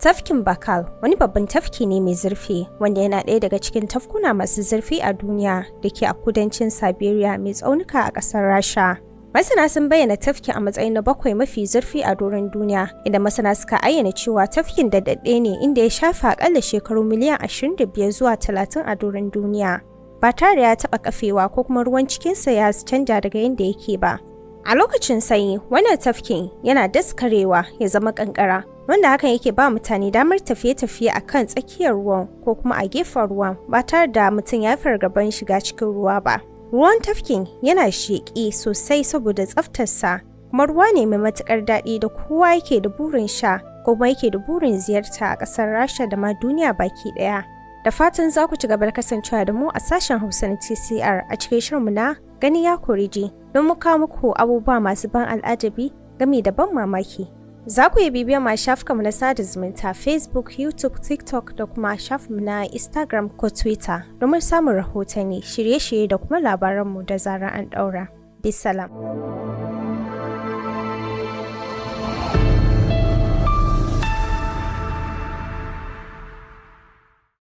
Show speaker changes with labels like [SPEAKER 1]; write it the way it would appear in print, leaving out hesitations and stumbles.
[SPEAKER 1] Tafkin Baikal wani babban tafki ne mai zurfi wanda yana ɗaya daga cikin tafkuna masu zurfi a duniya da ke a kudancin Siberia mai tsaunuka a ƙasar Rasha. Masana sun bayyana tafkin a matsayin na bakwai mafi zurfi a doron duniya, inda masana suka ayyana cewa tafkin daɗaɗɗe ne inda ya shafe akalla shekaru miliyan 25 zuwa 30 a doron duniya, ba tare da ya taɓa kafewa ko kuma ruwan cikinsa ya canja daga yadda yake ba. A lokacin sanyi, wannan tafkin yana daskarewa ya zama kankara, wanda hakan yake ba mutane damar tafiye-tafiye a kan tsakiyar ruwan ko kuma a gefen ruwan ba tare da mutum ya fargaban shiga cikin ruwa ba. Ruwan tafkin yana sheƙi sosai saboda tsaftarsa, kuma ruwa ne mai matuƙar daɗi da kowa yake da burin sha ko kuma yake da burin ziyarta a ƙasar Rasha da ma duniya baki ɗaya. Da fatan za ku ci gaba da kasancewa da mu a sashen Hausa na TCR a cikin shirinmu na Gani Ya Kori Ji don mu kawo muku abubuwa masu ban al'ajabi gami da ban mamaki. Za ku iya bibiyar ma shafukanmu na sada zumunta Facebook, YouTube, TikTok da kuma shafinmu na Instagram ko Twitter domin samun rahotanni, shirye-shirye da kuma labaranmu da zarar an ɗaura. Bisalam.